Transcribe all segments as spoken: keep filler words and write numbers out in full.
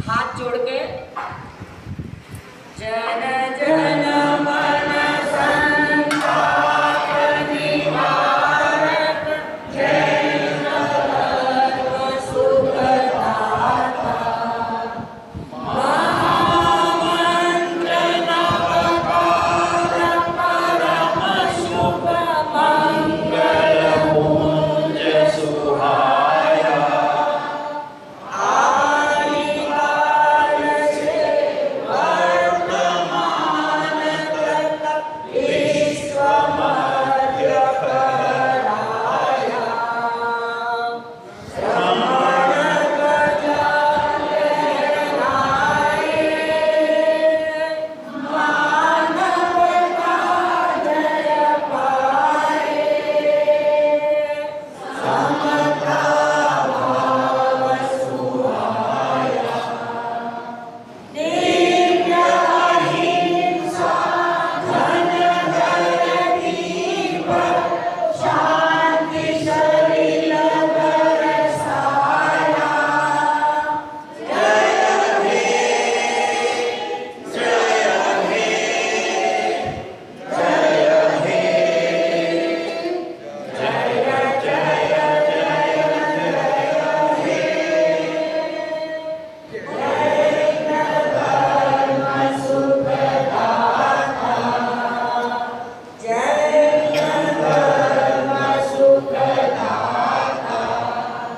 हाथ जोड़ के, जन जन मन संताप निवारक, जय सर्व सुखदाता। महामंत्र नवकार परम शुभ मंगल मुंज सुहाया।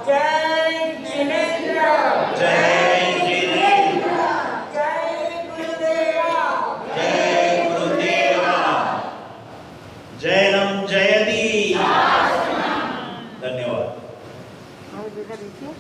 जय जिनेंद्र। जय जिनेंद्र। जय गुरुदेवा। जय गुरुदेवा। जय राम जय दी। धन्यवाद। और बेटा देखिए।